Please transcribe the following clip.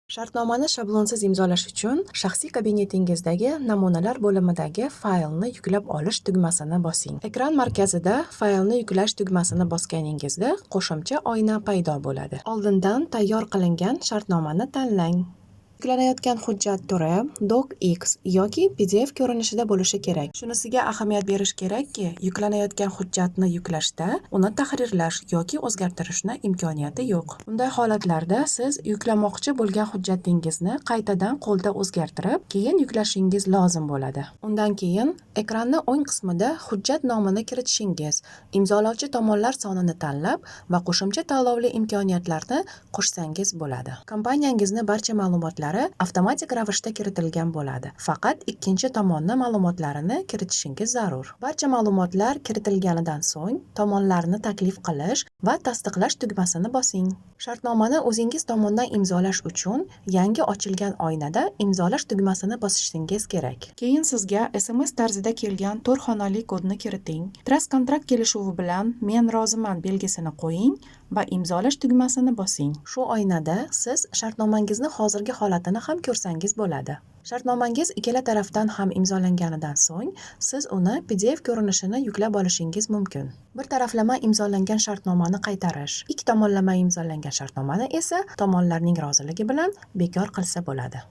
Shartnomani shablonsiz imzolash uchun shaxsiy kabinetingizdagi Namunalar bo'limidagi Faylni yuklab olish tugmasini bosing. Ekran markazida Faylni yuklash tugmasini bosganingizda qo'shimcha oyna paydo bo'ladi. Oldindan tayyor qilingan shartnomani tanlang. Yuklanayotgan hujjat turi DOCX yoki PDF ko'rinishida bo'lishi kerak. Shunisiga ahamiyat berish kerakki, yuklanayotgan hujjatni yuklashda uni tahrirlash yoki o'zgartirishni imkoniyati yo'q. Bunday holatlarda siz yuklamoqchi bo'lgan hujjatingizni qaytadan qo'lda o'zgartirib, keyin yuklashingiz lozim bo'ladi. Undan keyin ekranni o'ng qismida hujjat nomini kiritishingiz, imzolovchi tomonlar sonini tanlab va qo'shimcha tanlovli imkoniyatlarni qo'shsangiz bo'ladi. Kompaniyangizni barcha ma'lumotlari avtomatik ravishda kiritilgan bo'ladi. Faqat ikkinchi tomonni ma'lumotlarini kiritishingiz zarur. Barcha ma'lumotlar kiritilganidan so'ng tomonlarni taklif qilish va tasdiqlash tugmasini bosing. Shartnomani o'zingiz tomonidan imzolash uchun yangi ochilgan oynada imzolash tugmasini bosishingiz kerak. Keyin sizga SMS tarzida kelgan to'rt xonali kodni kiriting. Trust kontrakt kelishuvi bilan "Men roziman" belgisini qo'ying va imzolash tugmasini bosing. Shu oynada siz shartnomangizni hozirgi holatini ham ko'rsangiz bo'ladi. Shartnomangiz ikkala tarafdan ham imzolanganidan so'ng siz uni PDF ko'rinishini yuklab olishingiz mumkin. Bir taraflama imzolangan shartnomani qaytarish, ikki tomonlama imzolangan shartnomani esa tomonlarning roziligi bilan bekor qilsa bo'ladi.